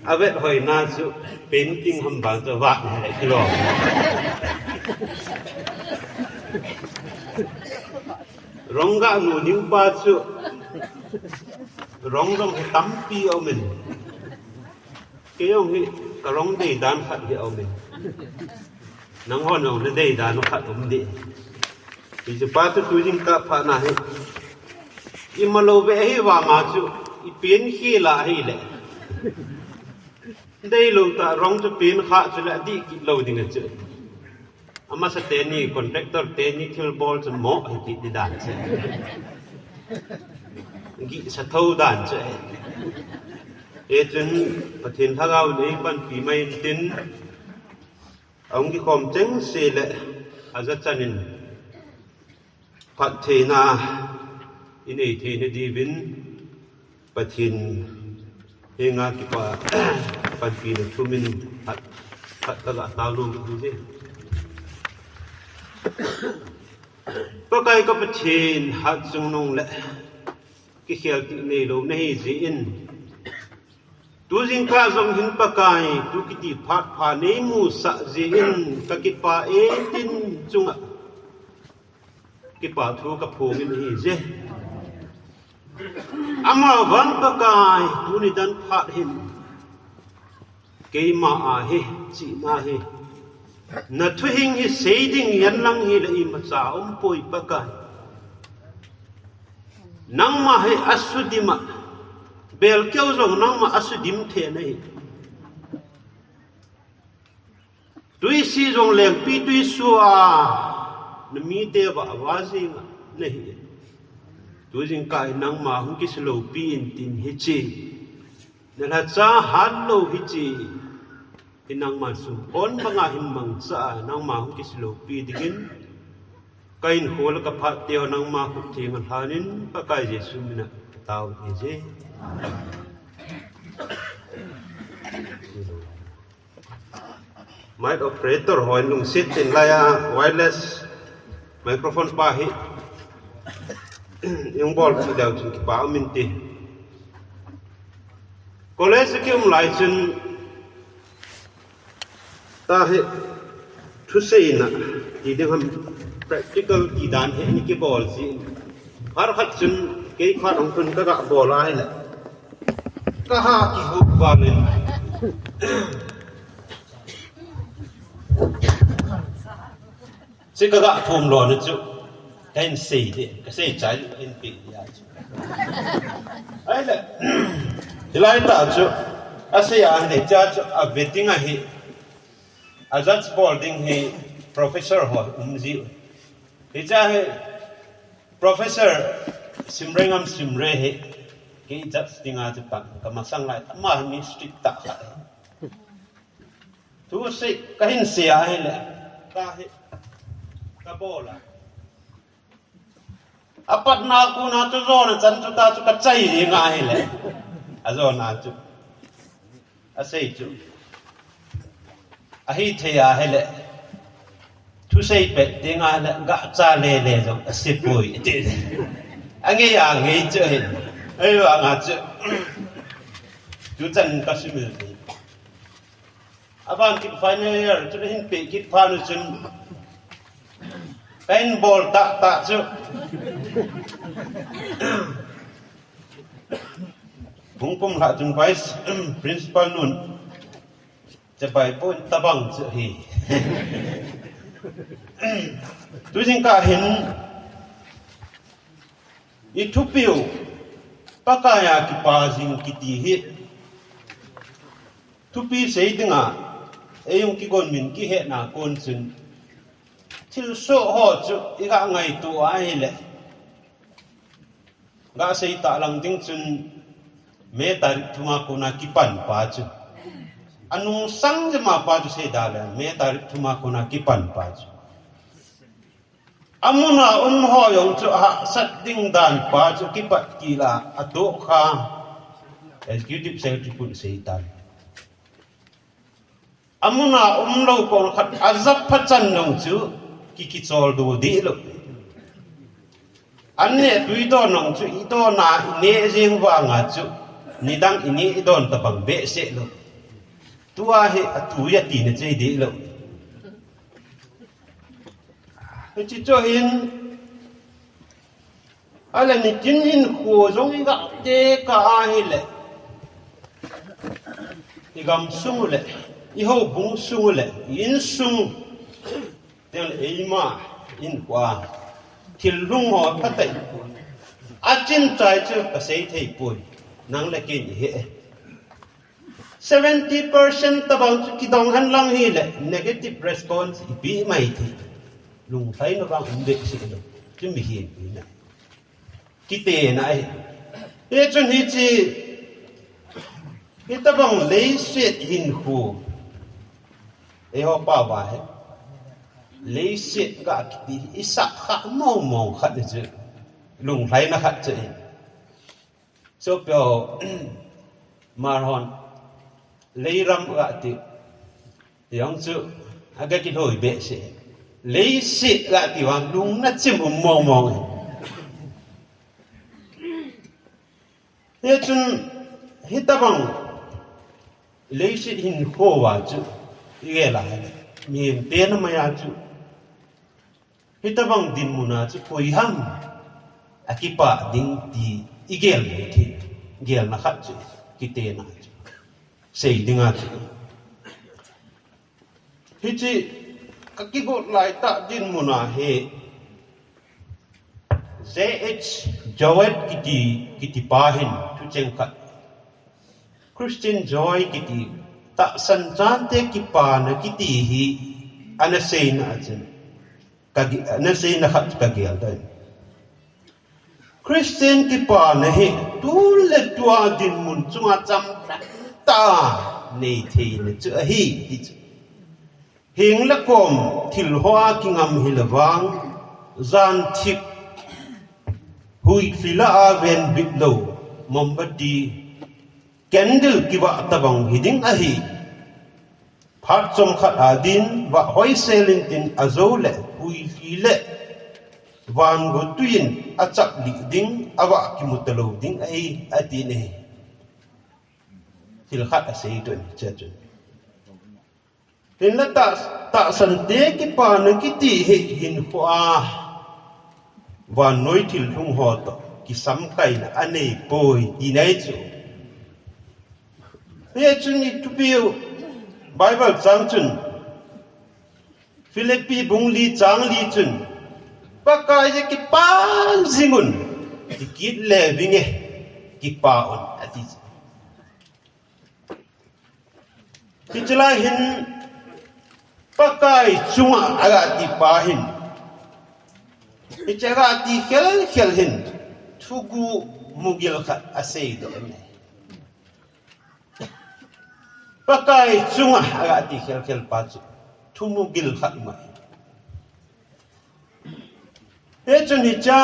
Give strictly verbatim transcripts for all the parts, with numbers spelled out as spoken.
Avet hoina chu painting ham bang chu vat le kilo. Rong ga nu ning pa chu rong rong hi tampi aumin. Kei jong hi ka rong dei dan khat hi aumin. Nang hon jong na dei dan khat um ding. Hiche pa chu tu jingkah phat na hi. Ima lou ve hi vanga chu i pen hi la hi le. Dei lou ta rong chu pen kha chu le dih kit lou ding chu. Amasa teni contractor teni thil bol chu mo hi kit di dan chu. Gihsa tho dan chu. E chun Pathen Lhagao nei panpi mai tin. Ahung kikhom chengse le aja chanin phattheina inei theina diuvin Pathen henga kipa panpina thumin phat, phat kaga taolum ding. Pakai ka Pathen hatchungnung le kikhel tih neilou nahi jeh in. Tu jingkah jong hin Pakai, tu kiti phat pha neimusah jeh in kakipah e tin chunga kipa thu kaphongin ahije. Amavang Pakai, tuni dan phat hin keima ahi, chihna hi. Na thuhing hi seiding jan lang hile imacha umpoi Pakai. Nangma hi asudima, belkeu jong nangma asudim thei nahi. Twisi jong lengpi twisua, namite vah vah jinga nahi. Tu jingkah hi nangma hung kisuhloupi in tin hiche. Nalhacha hatlou hiche. Hi nangma sumkon banga hin mangcha, nangma hung kisuhloupi dingin. Kahin khol kaphat teu nangma khut theng alhanin, Pakai Jesu mina katao e je. Mic operator hon lungset tin laiya wireless microphone pa hi. Jong bol chu deu chun kipa um inte. College kium lai chun tahi thuseina ti ding ham practical ti dan hi ni kibol ji. Har khat chun kei khat hung chun kaga bol ahile. Kaha kiguh valin. Chi kaga thum lona chu. Kahin sei de, kasei chai kahin pe dia chu. Ahile. Hilai ta chu. Asei ahile cha chu a vetting ahi. A judge bol ding hi professor ho um ji. Hiche hi Professor Simrengam Simre hi. Kei judge dinga chu pan kamasang lai. Ama hi strict tah khat. Thusei kahin sei ahile, kahi, kabol a. Apatna kona chu jona chan chu ta chu kachai ding ahile. Ajona chu. Asei chu. Ahithei ahile. Thusei pet ding ahile, gacha lele jong asei poi. Angei angei chu hin. Ahivanga chu. Tuchan kasimil ding. Aban kit final year chun ahin pe kit phat chun kahin bol tah tah chu. Hung pum lhah chun vice principal nun chabai pon tabang chu hi. Tu jingkah hin i thupiu Pakaiya kipa jing kiti hi. Thupi sei dinga, eijong kigon min kihetna kon chun. Thilsoh ho chu iga ngaito ahile. Gasei tah lang ding chun May tarik thuma kona kipan pa chu. Anungsang jema pa chu seida le May tarik thuma kona kipan pa chu. Amuna um ho jong chu ahahsat ding dan pa chu kipat kila atoh kha Executive Secretary khun seitan. Amuna umlou kong khat ajap phachan jong chu ki, kichol do dih lou. An neh tui don jong chu i dona i neh jeng vanga chu Nidang ini idon tabang behseh lou. Tua hi atu ya ti na chei deh lou. Hichi cho hin ale nitin hin khu jong i ga te ka a hi le. I gam sung le, i ho bung sung le, i in sung. Teng le eima in kua thil lung ho phatai. A chin chai chu ka sei thei poi. Nang le kin i he. Seventy percent tabang chu kidong han lang hi le negative response i pi mai thei. Lung thai na bang um dek si lo. Chu mi hin pi na. Kite na ai. He chun hi chi. Hi tabang leiset hin khu. Ei ho pa ba he. Leiset ga kiti i sa kha mong mong khat ni chu. Lung lai na khat chu. So pio mar hon. Leiram ga ti. Yong chu. Aga ki loi be se. Leiset ga ti wang lung na chim um mong mong. He chun, hi tabang, leiset hin khu va chu, i gel a, mi te na maya chu, hi tabang dinmun a chu, koi ham, a kipa ding ti, i gel mo thi, gel na khat chu, kite na chu, sei ding a chu. Hichi ka kigot lai ta dinmun a hi J H Jowett kiti, kiti pa hin thucheng khat. Christian Joy kiti tahsan chante kipana kiti hi ana seina a chun. Ka gi-, ana seina khat ka gel dai. Christian kipana hi tu le tua dinmun chunga cham ta nei theina chu ahi ti chu. Hing le kom thil hoa kingam hi le vang, jan thip hui thli la a ven bit lo, mombati, candle kiva tabang hi ding ahi. Phat chom khat a din, va hoi selin tin a zo le, hui thli le, van go tuin a chak li ding, a va kimu ta lo ding ahi, a ti ne. Thil khat a sei tun, che tun. Hinla ta, tahsan te kipana kiti hi hin khu a. Vannoi thil lhung ho to, kisamkaina a nei poi, ti nei chu. He chun i thupiu, Bible chang chun. Philippi bung li chang li chun. Pakai je kipa jingun. Kikit le vinge. Kipa un, a ti chu. Hichi lai hin Pakai chunga aga ti pa hin. Hichi aga ti khel khel hin. Thugu mugil khat a sei do ne. Pakai chunga aga ti khel khel pa chu. Thu mugil khat mai. He chun hicha.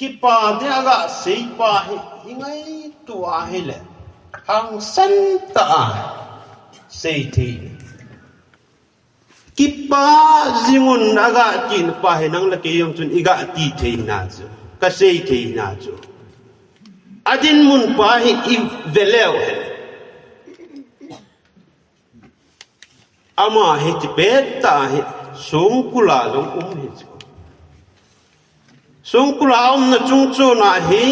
Kipa te aga sei pa hi, i ngaito a hi le. Hangsan ta a sei thei. Kipa jingun aga tin pa hi nang le kei jong chun i ga ti thei na chu. Ka sei thei na chu. A dinmun pa hi i ve leu hi. Ama hi tipet ta hi songkul a jong um hi chu. Songkul a umna chung chun a hi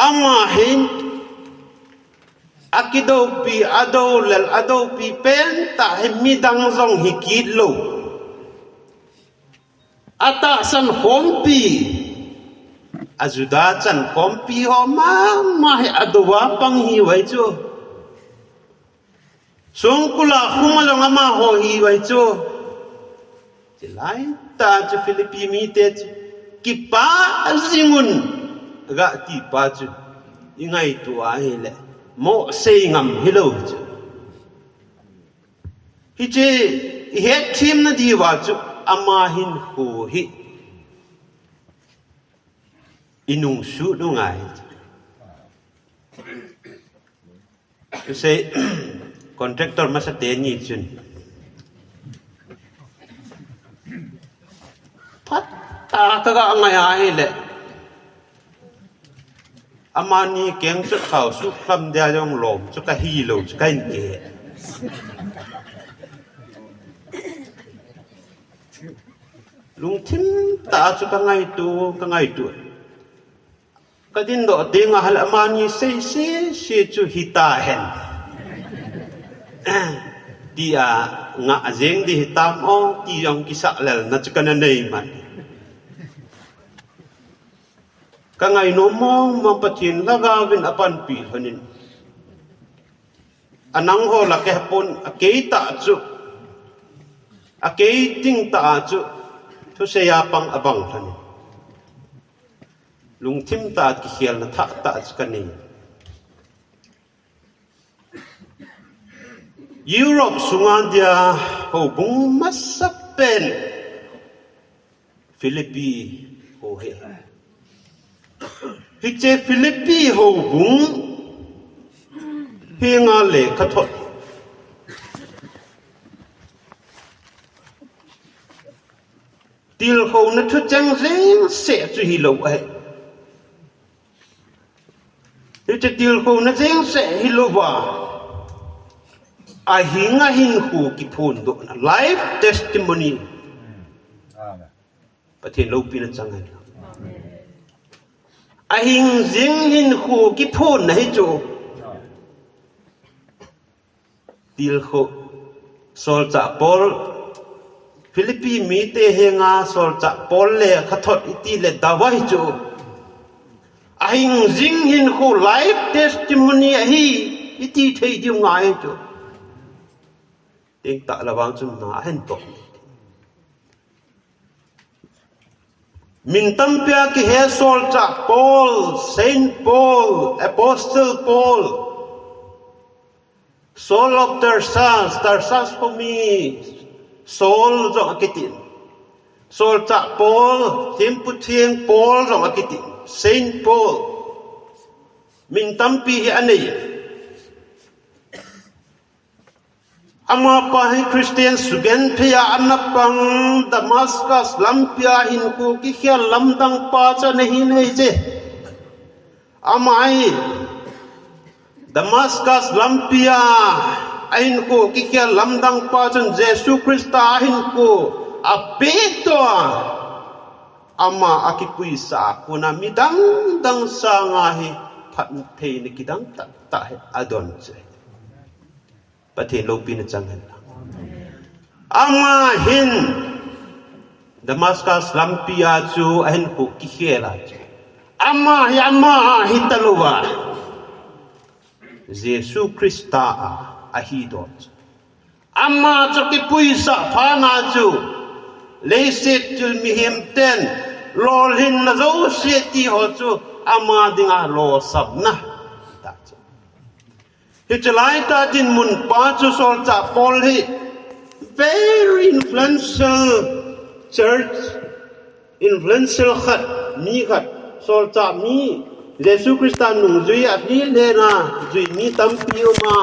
ama hi a kidopi, a dolel, a dopi pen ta hi midang jong hi kit lo. A tahsan khompi, a Juda chan khompi ho mama hi a do a pang hi vai chu. Songkul a khum a jong amaho hi vai chu. Chilai ta chu Philippi mite chu. Kipa jingun ga ti pa chu. I ngaito a hi le. Mo sei ngam hi lo chu. Hichi i het thim na diu va chu. Ama hin khu hi. I nung su nu ngai. Sei, contractor masa te ni chun. Phat ta ka ga ngai a hi le. Amani keng chu khao su kham dia jong lom chu ka hi lo chu ka in ke. Lungthim ta chu ka ngaitu, ka ngaitu. Ka din doh ding a hal amani sei sei sei chu hita hen. Tia nga jeng di hitam o ti jong kisa lel na chu ka na nei man. Ka ngainom mong mong Pathen lhagao vin apanpi lhonin. Anang ho la kei pon a kei ta chu. A kei ting ta chu. Thusei a pang abang lhonin. Lungthim ta kikhelna thah ta chu ka nei. Europe sunga dia houbung masapen Philippi ho hi. Hiche Philippi houbung hi nga le ka thot. Tilkhouna thucheng jeng se chu hi lo ahi. Hiche tilkhouna jeng se hi lo va. Ahinga hinkho kiphondohna. Life testimony. Pathen loupina chang hen. Ahing jing hinkho kiphonna hi chu. Tilkhou, Solchah Paul, Philippi mite henga Solchah Paul le khathot iti le dawai chu. Ahing jing hinkho life testimony ahi iti thei diu ngai chu. Ting ta la vang chun na hen to. Min tampi a kihe Solchah Paul, Saint Paul, Apostle Paul, Saul of Tarsus, Tarsus ho mi Saul jong akitin. Solchah Paul, Thempu Theng Paul jong akitin. Saint Paul. Min tampi hi anei. Amapa hi Christian sugenthei a ana pang Damascus lampi a hinkho kikhel lamdang pa chu ana hi nei je. Ama hi Damascus lampi a ahinkho kikhel lamdang pa chun Jesu Christa ahinkho apeh to a. Ama akipuisa a kona midang dang sanga hi phattheina kidang tah tah hi adon je. Pathen loupina chang hen. Ama hin Damascus lampi a chu ahinkho kikhel a chu. Ama hi ama hi talouva. Jesu Christa a ahi doh chu. Ama chu kipuisa phat na chu. Leiset thil mihem ten lolhinna jouse ti ho chu ama dinga losapna. Ta chu. Hiche lai tah dinmun pa chu Solchah Paul hi very influential church, influential khat, mi khat, Solchah mi, Jesu Christa nungjui a hi lena jui mi tampi um a,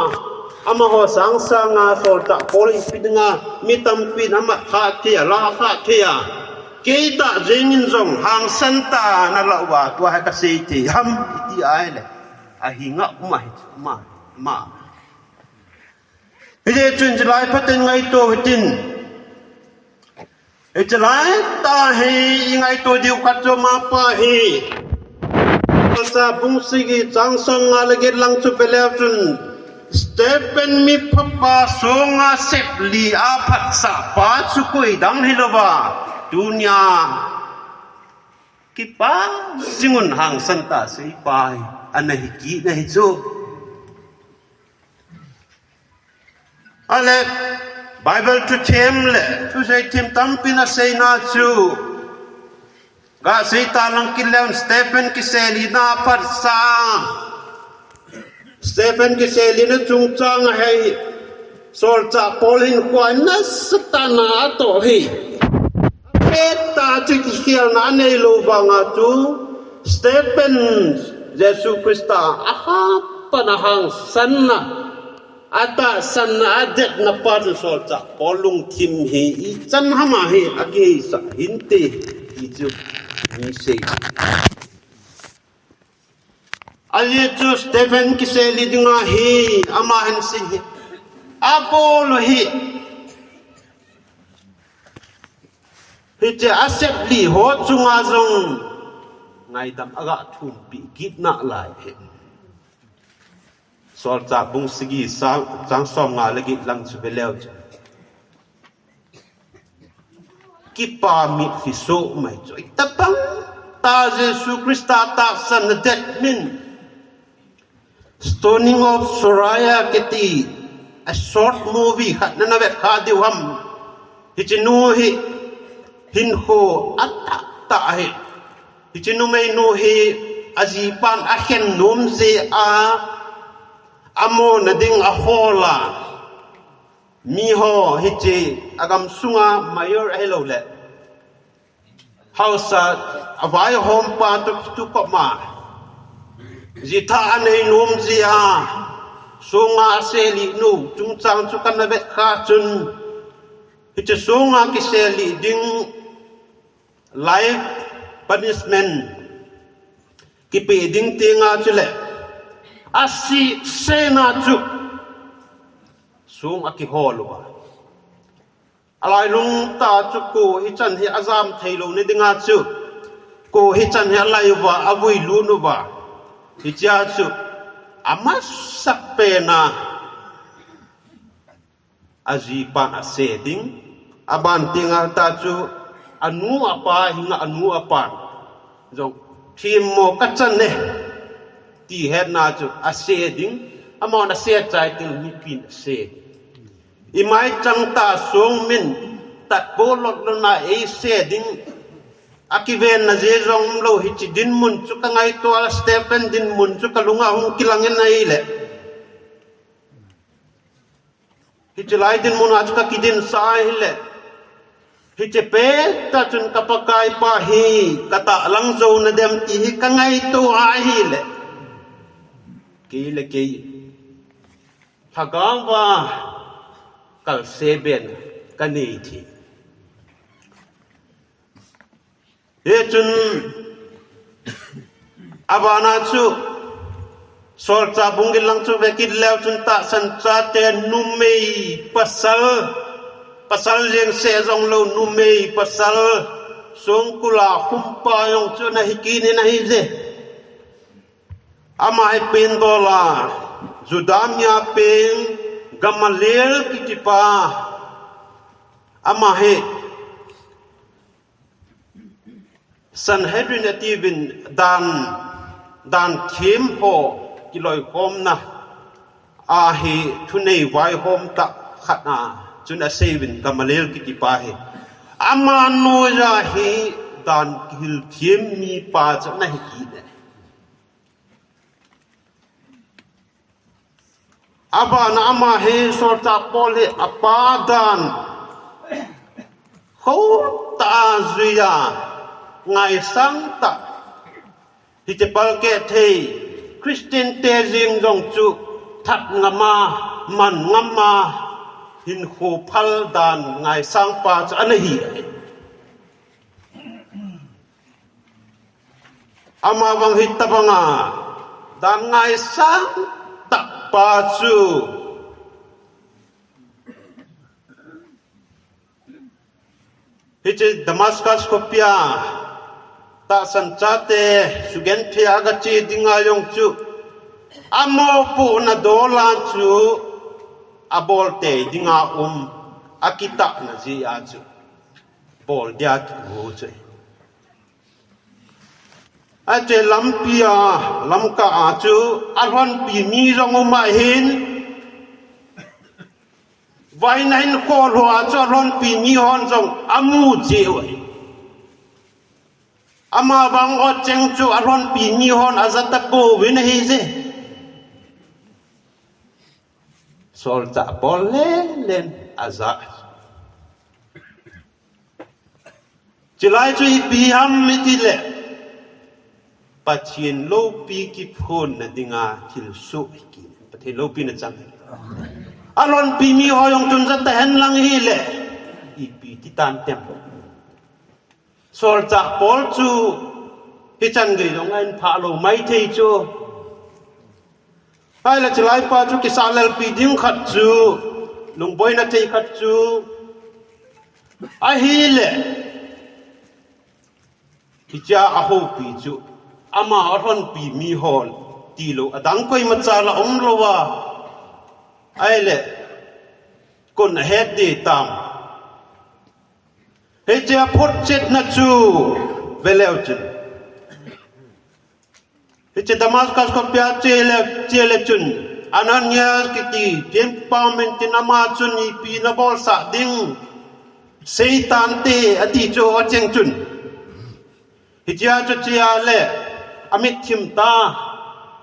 amaho sang sanga Solchah Paul ipi dinga mi tampi in ama kha thei a, la kha thei a. Kei tah jeng in jong hangsan tah na la uva tua hi ka sei thei ham iti ai le. Ahinga um ahi, um a, um a. Hijeh chun hiche lai phaten ngaito hitin. Hiche lai tah hi i ngaito diu khat chu amapa hi. Kolose bung sagi chang som nga le get lang chu ve leu chun Stephen mi phapa songa sep li a phatsah pa chu koi dang hilouva. Tunia Kipa jingun hangsan tah seipa hi ana hi kit na hi chu. Ale Bible thuthem le thusei them tampi na seina chu. Ga sei ta lang kit leu Stephen kiselina phatsah. Stephen kiselina chungchang a hi Solchah Paul hinkho nasatah in atoh hi. Apet tah chu kikhelna aneilou vanga chu Stephen Jesu Christa a hapan a hangsanna, atahsanna, adetna pa chu Solchah Paul lungthim hi ichan ham a hi akiheisah hinte ti chu mi sei. Ajeh chu Stephen kiseli dinga hi, ama hin si hi. Apollo hi. Hiche asep li ho chunga jong ngaidam aga thumpi kit nalai hi. Solchah bung sagi sang, chang som nga le get lang chu ve leu chu. Kipa mitlhi soh mai chu. Itapang ta Jesu Christa tahsan na det min. Stoning of Soraya kiti a short movie khat nana vet kha diu ham. Hiche nu hi hinkho atah tah hi. Hiche numei nu hi ajipan akhen nom jeh a, amona ding ahol a. Miho hiche agam sunga mayor ahilou le haosa avaihompa toh kitup ma, jitha anei nom jeh a, songa aseli nu chungchang chu kana vet kha chun, hiche songa kiseli ding life punishment kipe ding tenga chule, asi sena chu song akihol uva. Alailung ta chu ko hichan hi ajam thei lou na dinga chu, ko hichan hi alai uva, avui lut uva. Hichea chu amasapen a ajipan ase ding. Aban tenga ta chu anu apa hinga anu apan jong themmo kachan e ti hetna chu ase ding. Amahon ase chai teng mipin ase ding. Imai chang ta song min tatpo lot lona eise ding. Akivenna jeh jong umlou, hiche dinmun chu kangaito a, Stephen dinmun chu kalunga hung kilang in ahile. Hiche lai dinmun a chu kakidin sa ahile. Hiche pettah chun ka Pakaipa hi katahlang jou nadem ti hi kangaito ahile. Kei le kei lhagao va kalse ben kanei thei. Hichun abana chu Solchah bung get lang chu vekit leu chun tahsan chate numei pasal, pasal jeng se jong lou numei pasal, songkul a humpa jong chu ana hi kit in ahije. Ama hi pen dola, Juda mi a pen, Gamaliel kitipa, ama hi Sanhedrin atiuvin dan, dan them ho kiloikhomna a hi thunei vaihom tah khat a chun aseiyuvin Gamaliel kitipa hi. Ama noiya hi dan kihil them mipa chu ana hi kit e. Abana ama hi Solchah Paul hi apa dan khotah a juiya ngaisang tah. Hiche palkeh thei Christian te jeng jong chu that ngam a, man ngam a, hinkho phal dan ngaisang pa chu ana hi. Ama vang hitobanga dan ngaisang tah pa chu hiche Damascus khopia tahsan chate sugenthei a agache dinga jong chu amopohna dola chu abol tei dinga um, akitahna jeh a chu bol dia kimu chu. Ache lampi a, lamkah a chu alhonpi mi jong um ahin, vaina hinkho lhou a chu alhonpi mi hon jong amu cheh uve. Ama vang ot cheng chu alhonpi mi hon aja tapouvin ahije. Solchah Paul lelen aja. Chulai chu ipi ham itile, Pathen loupi kiphonna dinga thilsoh hi kit. Pathen loupina chang. Alhonpi mi ho jong chun ja tahen lang hile, ipi ti tantem. Solchah Paul chu hichan gei jong ahin phah lou maithei chu. Ahile chulai pa chu kisahlelpi ding khat chu, lungboina thei khat chu, ahile, hichea ahoupi chu, ama alhonpi miho tilou, adang koimacha la umlouva, ahile, koin ahet ding tam. Hichea photchetna chu, veleu chun. Hiche Damascus khopia chele, chele chun, Ananias kiti, thempupa min tin ama chun ipi nabolsah ding, Satan te ati chu acheng chun. Hichea chu chea le, amit thim ta,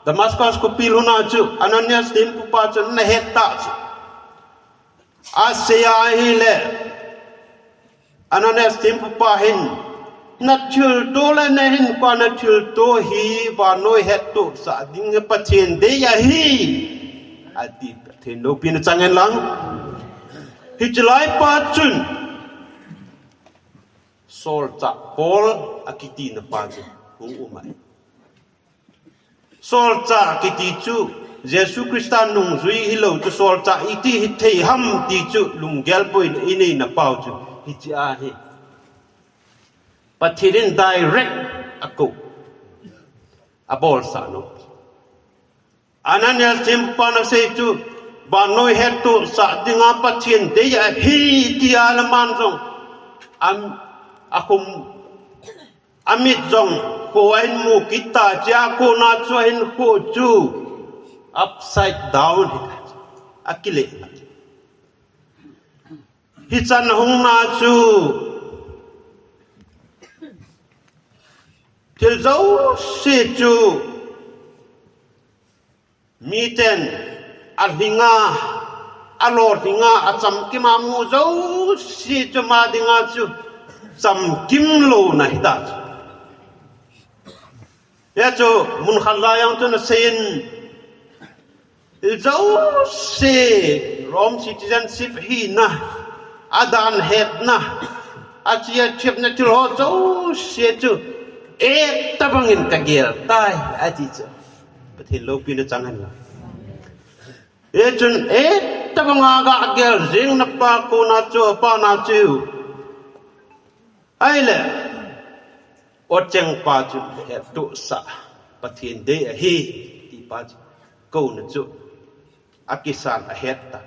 Damascus khopi lhuna chu, Ananias thempupa chun ana het ta chu. Asei ahile, Ananias thempupa hin, nathilto le nahinkho nathilto hi vannoi hettohsah ding Pathen dei ahi, ati. Pathen loupina chang hen lang. Hiche laipa chun, solchah Paul akitina pa chu hung um ahi. Solchah kiti chu, Jesu Christa nungjui hilou chu solchah iti hithei ham ti chu lunggel boina inei nau chu hiche ahi. Pathen in direct akou, abolsah nom. Ananias thempan asei chu, vannoi hettohsah dinga Pathen dei ahi tia le aman jong, am, akhum Amit jong kho ahin mu kit ta, chea kona chu ahinkho chu upside down hi, akile. Hichan ahungna chu thil jouse chu miten alhinga, alolhinga, achamkima mu jouse chu ama dinga chu chamkimlouna hita chu. Hia chu mun khat lai jong chu naseiyin, jouse Rome citizenship hina, adan hetna, achi athepna thil ho jouse chu, etobangin kagel tai, ati chu. Pathen loupina chang hen lang. Hichun, etobanga gagel jing napa kona chu, apana chu. Ahile, ocheng pa chu hettohsah, Pathen dei ahi, ti pa chu, kouna chu, akisan ahet ta.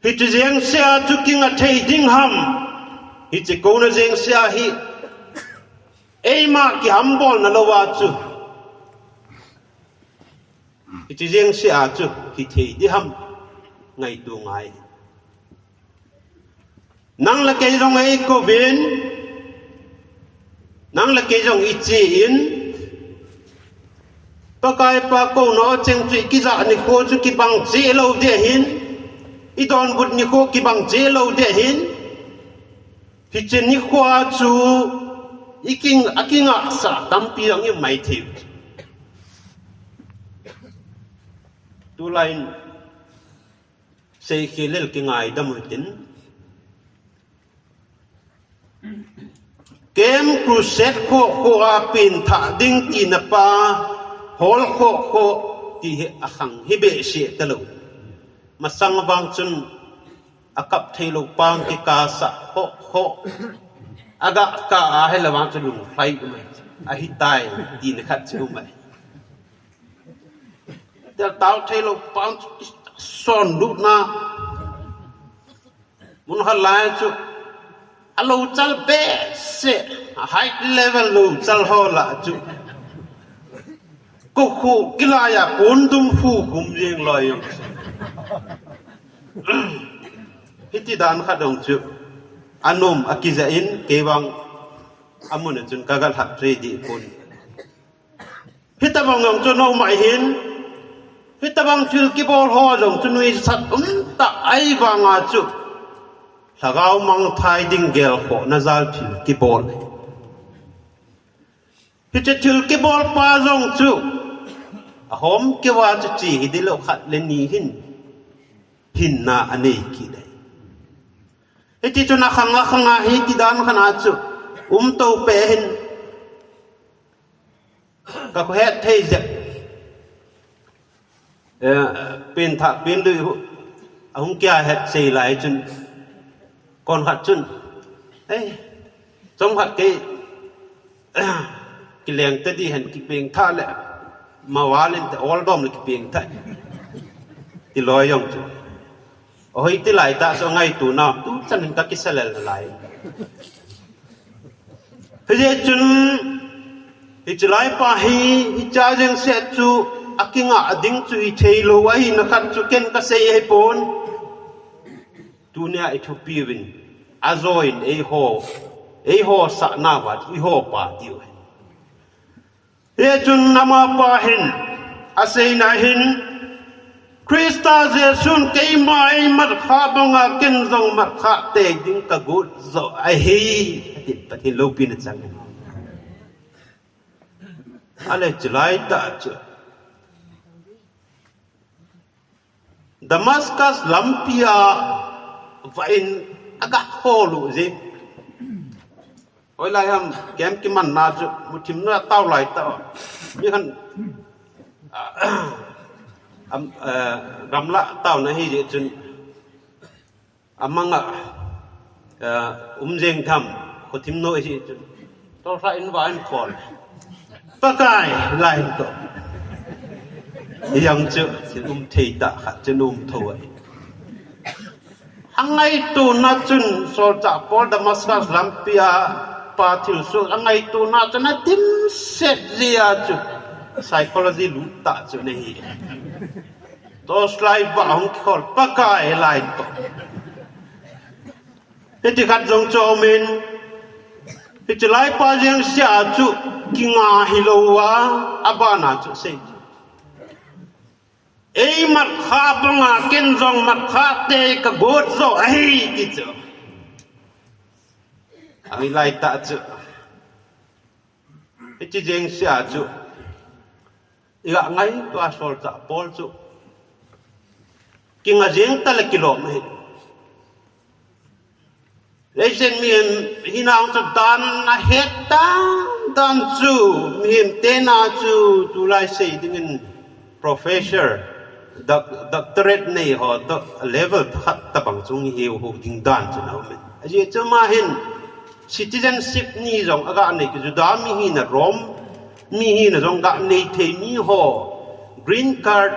Hiche jengsea chu kinga thei ding ham, hiche kouna jengsea hi, eima kihambolna louva chu, hiche jengsea chu hithei ding ham, ngaito ngai. Nang le kei jong eikouvin, nang le kei jong ichen, Pakai pa kouna ocheng chu ikijah nikho chu kibang cheh lou ding ahin, idonbut nikho kibang cheh lou ding ahin, hiche nikhoa chu iking, akingahsah tampi jong imaithei. Tulaiyin, seikhel lel kingaidam uhitin. Camp Crusade khoh khoh a pengthah ding tina pa, hol khoh khoh ti hi akhang hi behseh talou. Masang vang chun akap theilou pang kikasah khoh khoh. Aga kah ahile vang chu lunglhai um ahi. Ahitai tina khat chu um ahi. Tel tao theilou pang chu kisonlutna. Mun khat lai chu, alou chal behseh, a high level lou chal ho lah chu, kokhuh kilai a kondum khu khum jeng loi jong. Hiti dan khat jong chu, anom akijah in, kei vang amun a chun kagalhat ready pon. Hitobang jong chu nom ahin, hitobang thil kibol ho jong chu nuisat umtah ahivanga chu, lhagao mangthai ding gelkhohna jal thil kibol. Hiche thil kibol pa jong chu, ahom keuva chu che hiding lou, khat le ni hin hinna anei kit e. Hiti chun akhang akhang a hiti dan khat a chu umtou peh hin, kakhohet thei jep. Eh, pengthah, pengdui hu, ahung kia het sei lai chun, kon khat chun, "Ei, chom khat kei, kileng ta di hen, kipengthah le, maval in te ol dom le kipengthah," ti loi jong chu. Ahoi ti lai tah chu ngaito na, tu chan in ka kisa lel lai. Hijeh chun, hiche laipa hi, hiche jeng seh chu, akinga ding chu hithei lou, ahina khat chu ken kasei ahipon. Tunia ithupi uvin, ajo in eiho, eiho sahna uva chu eiho pa diu ahi. Hichun amapa hin, aseina hin, Christa Jesun keima eimat kha banga ken jong mat kha tei ding kagot joh ahi, ati, Pathen loupina chang. Ale chulai tah chu Damascus lampia vah in aga hol u jeng. Hoilai ham, kem kimanna chu, muthim na tao lai tao. Mi khan, ah, am, eh, gamla taona hi jeh chun, amanga, eh, um jeng tham, khothim no hi jeh chun. Tolsa in va in khol. Pakai, lai to. Yang chu, thil um thei tah khat chu um tho ai. Angaituna chun solchah Paul Damascus lampia pa thilsoh angaituna chun adimset jia chu psychology lut tah chu ahi. Torchlight va hung khol Pakai lai to. Hiti khat jong chu aumin. Hiche laipa jeng seh a chu kinga hilou a, abana chu sei. Eimat kha banga ken jong mat kha tei kagot joh ahi ti chu. Ahi lai tah chu. Hiche jeng seh a chu. Iga ngaito a solchah Paul chu. Kinga jeng ta le kilom ahi. Leiset mihem hina chu dan ahet dan dan chu, mihem tena chu tulai sei dingin professor, doc-, doctorate nei ho, doc-, level khat tabang chu hiu ho ding dan chu aumin. Ajeh chu ama hin citizenship ni jong aga nei, Juda mi hina, Rome mi hina jong ga nei thei mi ho, green card,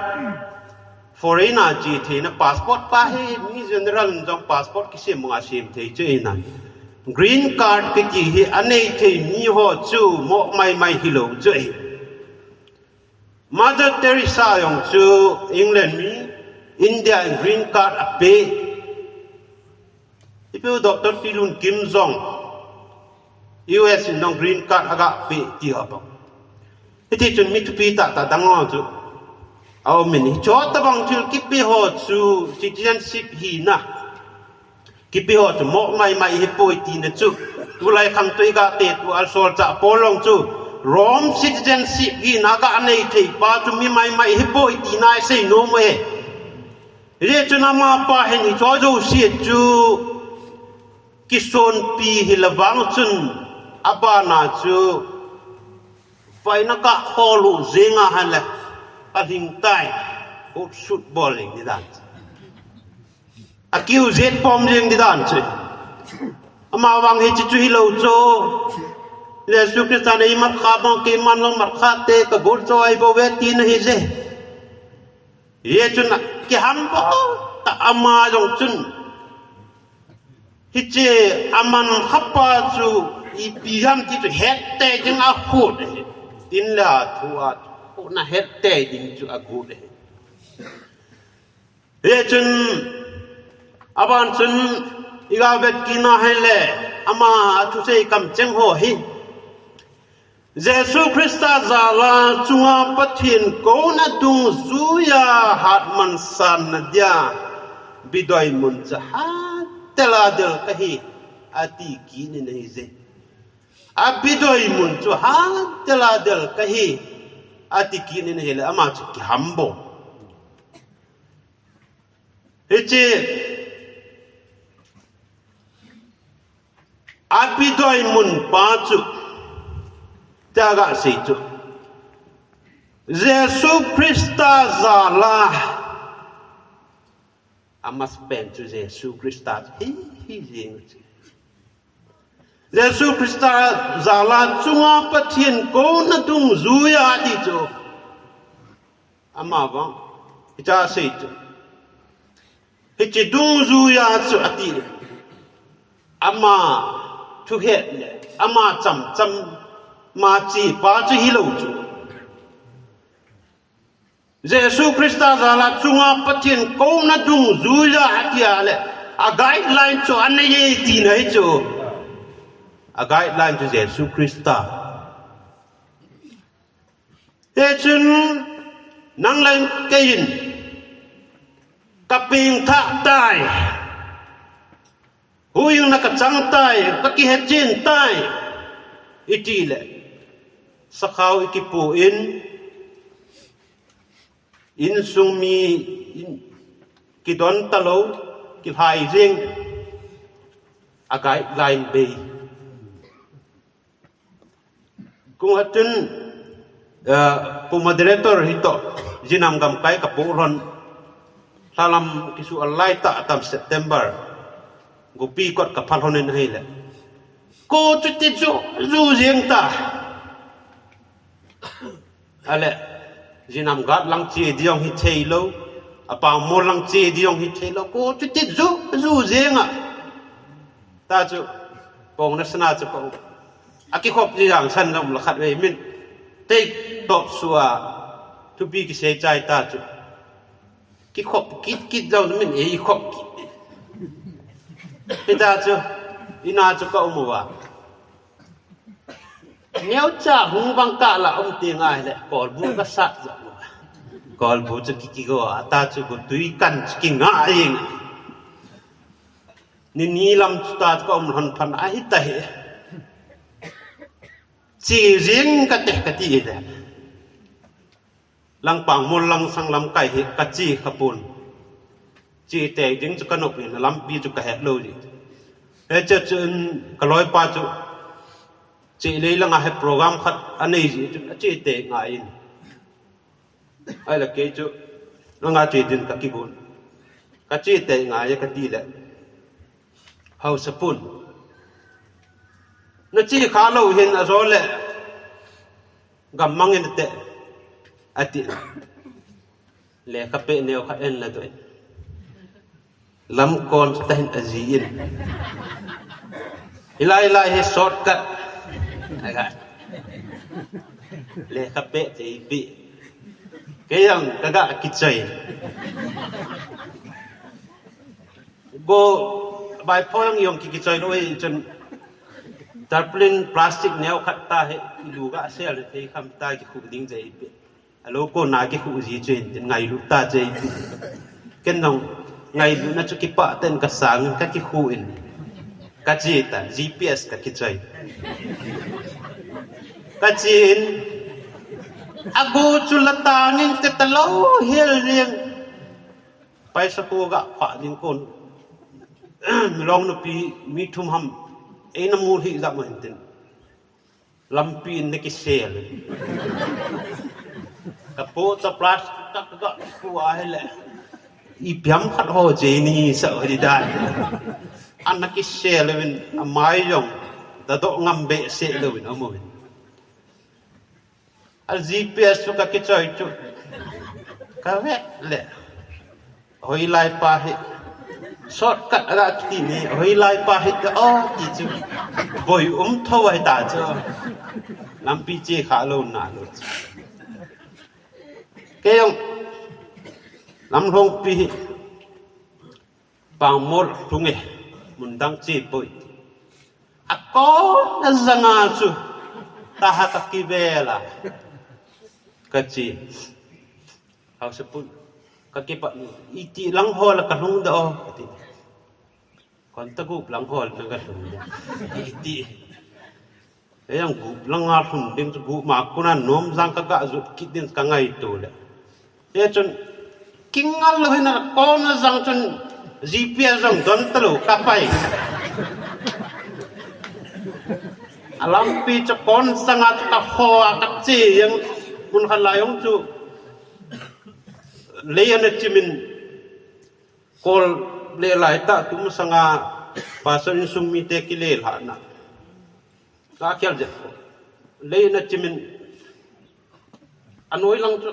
foreigner che theina passport pa hi, mi general in jong passport kisem nga sem thei chu ahi. Green card kiti hi anei thei mi ho chu mo maimai hilou chu ahi. Mother Teresa jong chu England mi, India in green card ape. Ipi u Doctor Pi Lun Kim jong U S in jong green card aga pe ti ho bang. Hiti chun mi thupi tah tah dang ho chu aumin, hicho tabang thil kipe ho chu citizenship hina kipe ho chu mo maimai hipoi tina chu. Tulai khang tui ga te tu a solchah Paul jong chu Rome citizenship hina aga nei thei pa chu mi maimai hipoi tina asei nom e. Hijeh chun amapa hin hicho jouse chu kisonpi hile vang chun abana chu faina ga hol u jeng a hile alhing tai, utsut bol jeng di dan. Akiu jet pom jeng di dan chu. Ama vang hiche chu hilou chu. Jesu Christa in eimat kha bang keiman jong mat kha tei kagot joh ahi bou ve tina ahi je. Hichun kiham bou tah ama jong chun. Hiche aman khapa chu ipi ham ti chu het tei ding agot ahi. Tin le a thu a thu na het tei ding chu agot ahi. Hichun aban chun iga vet kit na hile ama athusei kamcheng ho hi. Jesu Christa jal a chunga Pathen kouna dungjuia hatman sanna dia bidoi mun chu hatdel a del kahi, ati kit in ahi je. Abidoi mun chu hatdel a del kahi, ati kit in ahile ama chu kiham bou. Hiche abidoi mun pa chu, tia ga sei chu. Jesu Christa jala amasapen chu Jesu Christa hi hi jing chu. Jesu Christa jala chunga Pathen kouna dungjuiya ati chu. Ama vang, hicha sei chu. Hiche dungjuiya chu ati. Ama thuhet le, ama chamcham, ama chepa chu hilou chu. Jesu Christa jala chunga Pathen kouna dungjuiya ati a le, a guideline chu anei e tina hi chu. A guideline chu Jesu Christa. Hichun nang le keiin kapengthah tai. Huhhingna kachang tai, kakihechen tai. Iti le, sakhao ikipu in, insung mi in, kidon talou, kilhai jing, a guideline bei. Kung atun, eh, pu moderator hitoh, jinam gamkai kapu lhon. Lhalam kisu alai ta atam September. Gupi kot kapha lhon in ahile. Ko chuti ju, ju jing ta. Ale, jinam gat lang che diong hi thei lou. Apang mol lang che diong hi thei lou. Ko chuti ju, ju jing a. Ta chu, pong na sana chu pong. Akikhop ji jang san jong la khat vei min. Tei top sua. Thupi kisei chai ta chu. Kikhop kit kit jong min ei khop kit. Hita chu, ina chu ka um uva. Neocha hung vang kah la um ti ngai le, kolbu ka sat jong uva. Kolbu chu ki, kigo a, ta chu go tui kan chu kingai ing. Ni ni lam chu ta chu ka um lhon phan ahi ta hi. Che jing kate kati hi le. Langpang mol lang sang lamkai hi kache khapon. Che tei ding chu kanop in lampi chu kahet lou ji. Hiche chun kaloipa chu che lei langa hi program khat anei ji chun ache tei ngai in. Ahile kei chu, nanga che din kakigon. Kache tei ngai e kati le. Haosapu in. Nache kha lou hin ajo le. Gammang inte. Ati. Lekha peh neo khat en la doh in. Lamkon chu tahin aji in. Hilai lai hi shortcut. Aga. Lekha peh te ipi. Kei jong kaga kichoi. Go, bai pho jong jong ki kichoi lou hi chun. Tarpaulin plastic neo khat ta hi, ilu ga sel thei kham ta kikhu ding je ipi. Alou kona kikhu ji chu hin tin ngailu ta je ipi. Ken jong ngailutna chu kipah tah in kasang in kakikhu in. Kache tan, G P S kakichoi. Kache in, ago chu la tang in te talou hel jeng. Paisa ko ga pha ding kon. Milong nupi mi thum ham. Eina mu hi jam hin tin. Lampi in nakisel. Kapo cha plastic ka, ka, ka pu ahile. Ipi ham khat ho je ni sa ho di dai. Ana kisel uvin amai jong. Dadoh ngam behseh louvin amu uvin. A G P S chu kakichoi chu. Kavet le. Hoilai pa hi. Shortcut aga kiti ni. Hoilai pa hi te o ti chu. Boi um tho ahi ta chu. Lampi che kha lou na lou chu. Kei jong. Lamlhong pi hi. Pangmol lhung e, mun dang che poi. Akona janga chu, taha kakivel a. Kache. Haosapu in, kakipah in, iti lang hol a kalhung doh o, kati. Kon ta gup lang hol na kalhung doh. Iti. Hijong gup langa lhun ding chu gup ma kona nom jang kaga jot kit ding kangaito le. Hichun kingal lou hin akona jang chun G P S jong don talou kapai. Alampi chu kon sanga chu kaho a kache jeng. Mun khat lai jong chu lei ana chimin kol le lai ta tum sanga pastor insung mite kilelhahna. Ka khel jep. Lei ana chimin anoi lang chu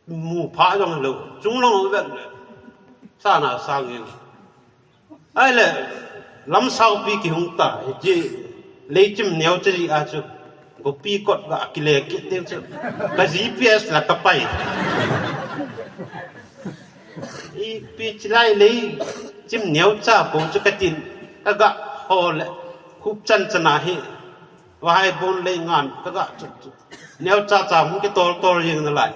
mu pha jong lo. Chung lang vet le. Sana sangin. Ahile, lamsaupi kihung ta, hiche, leichim neo che ji a chu, gopi kot ga kile kit ding chu, ka G P S la ka pai. Ipi chilai leichim neo cha po chu ka tin, ka ga ho le, khup chan chan a hi, vahai bon lei ngan, ka ga chu chu. Neo cha cha hung kitol tol jeng nalai.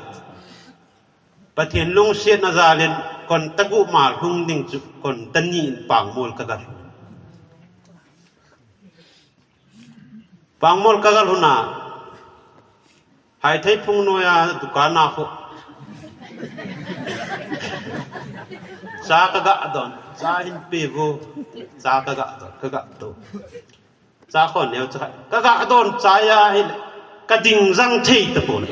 Pathen lungsetna jalin konta gup ma lhung ding chu konta ni in Pangmol ka gal. Pangmol ka gal lhun a, Haithei phung noi a dukan a khu cha ka ga don, cha hin pe vo, cha ka ga don, ka ga to. Cha khon neo cha ka ga don cha a hi ka ding jang thei tapon.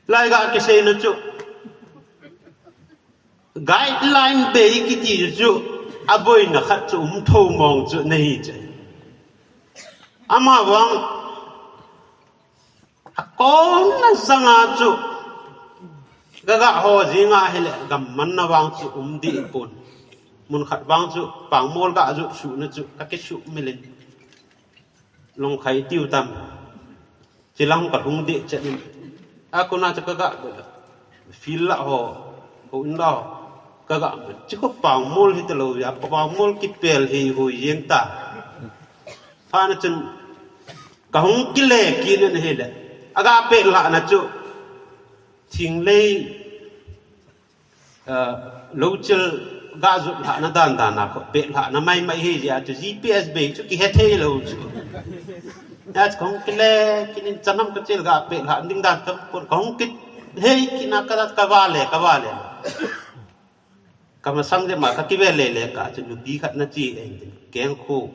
Lai ga kiseina chu guideline bei kiti chu aboina khat chu um tho mong chu nei che. Ama vang Akon na sanga chu. Gaga ho jinga hile gam manna vang chu um di pon. Mun khat vang chu Pangmol ga ju su na chu ka ki su milin. Long khai tiu tam. Chilang ka hung di chenin. Akona chu ka ga feel la ho. Ho in la ho. Ka ga chi ko Pangmol hi te lo ya. Pangmol ki pel hi ho yen ta. Pha na chun Ka hung kile kit in ahile. Aga pehlahna chu. Thinglei, ah, lochil ga jot lhahna dan dan a ko pehlahna mai mai hi jeh a chu G P S bei chu kihe thei lou chu. Ya chu ka hung kile kit in chanam ka chil ga pehlhah ding dan ka pon ka hung kile kit na ka, ka vale, ka vale. Ka masang jeh ma ka kive le le ka chu nupi khat na chi en tin. Keng khu.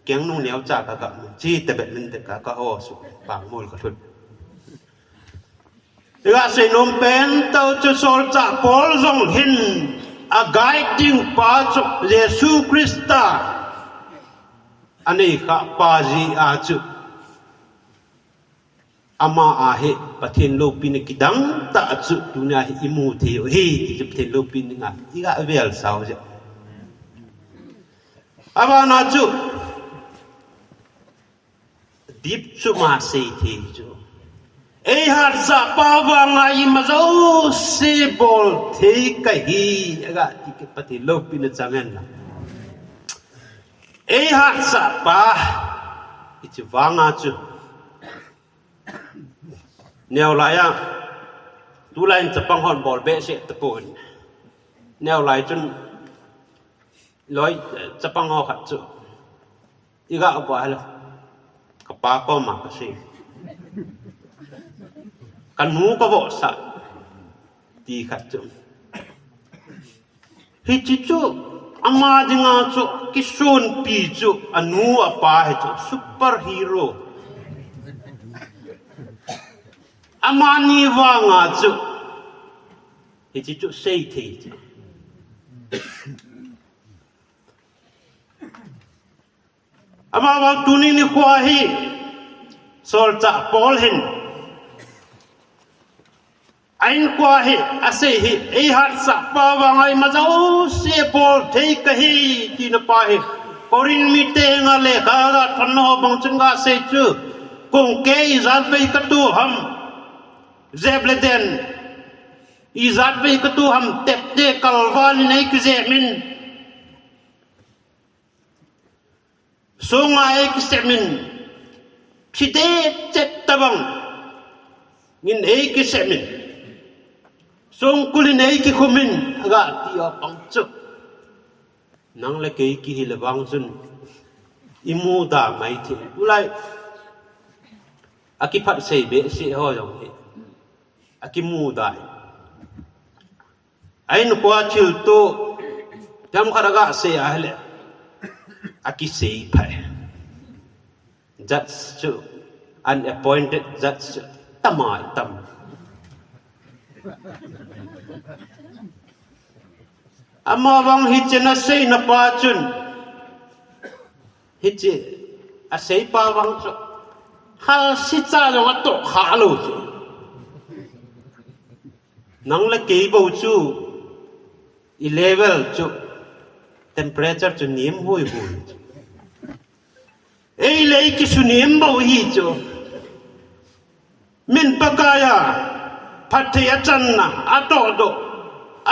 Keng nung neo cha ka ka chi te bet min te ka ka ho su Pangmol ka thut. Iga sei nom pen tau chu solchah Paul jong hin a guiding pa chu Jesu Christa. Anei kha pa jeh a chu. Ama ahi Pathen loupina kidang tah chu tunia hi imu thei u ahi, ti chu Pathen loupina nga iga vel sao jeh. Abana chu dip chu ma sei thei chu. Ei hatsah pa vanga ima jouse bol thei kahi, aga ti kit Pathen loupina chang hen lang. Ei hatsah pa, hiche vanga chu. Neo lai a, tulai in chapang hon bol behseh tapon. Neo lai chun loi, eh, chapang ho khat chu. Iga vo hel. Ka pa koma ka sei. Ka nu ka vosah. Ti khat chu. Hiche chu, ama dinga chu, kisonpi chu, anu apa hi chu, superhero. Amani vanga chu, hiche chu, sei thei chu. Ama vang tuni nikho hi, solchah Paul hin. A insung a hi, asei hi, ei hatsah pa vanga ima jouse bol thei kahi, tina pa hi. Corinth mite henga lekha ga thot na ho bang chun ga sei chu. Kong kei ijat vei ka tu ham. Jep le den. Ijat vei ka tu ham tep te kalvan in ei kijep in. Sunga ei kisem in, phide chet tabang, ngin ei kisem in, songkul in ei kikhum in, aga ti a pang chu. Nang le kei kihi le vang chun, imu da mai thei. Ulai, akiphat sei behseh ho jong hi. Akimu dai. A insung a thil tu, themkhat aga sei ahile. Akisei phai. judge chu, unappointed judge chu, tamai tam. Ama vang hiche na seina pa chun, hiche a seipa vang chu, halsi cha jong atoh kha lou chu. Nang le kei bou chu, i level chu, temperature chu nem hui hui chu. Ei le ei kisu nem bou hi chu. Min Pakaiya phatthei achanna, atohdoh,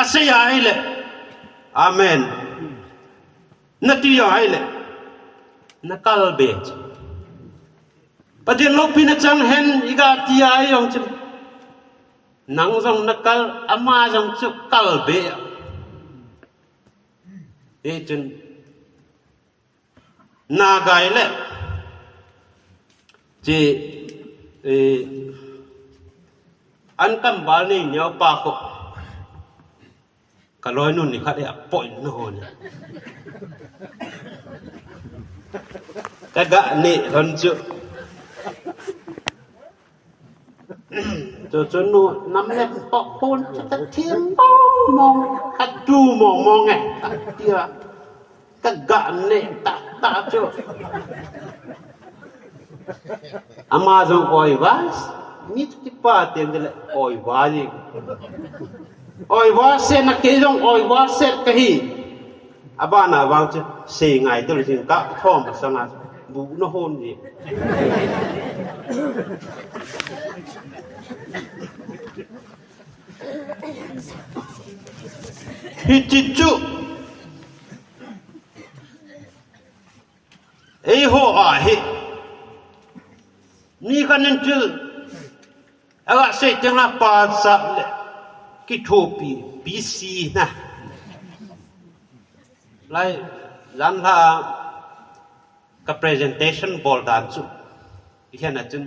asei ahile, amen nati ahile, nakal be chu. Pathen loupina chang hen, iga ti a jong chu, nang jong nakal, ama jong chu kal be. Hichun, Naga ile, chi, eh, an kam bal nei neo pa ko. Ka loinu nikhat e apoi na ho ni. Kaga ne lhon chu. Chu chu nu nam le pok pon chu kathem mong mong, kadu mong mong e, katia, kaga ne tah tah chu. Ama jong oiva, mi chu kipa teng le oiva jing. Oiva se na kei jong oiva se kahi. Abana vang chu, sei ngai tele jing ka thom sanga, bu na hon ji. Hiti chu. Eiho ahi. Mi khat in thil aga sei teng le pachat le kithopi, busy na. Lai, jan lha ka presentation bol dan chu. Ikhena chun.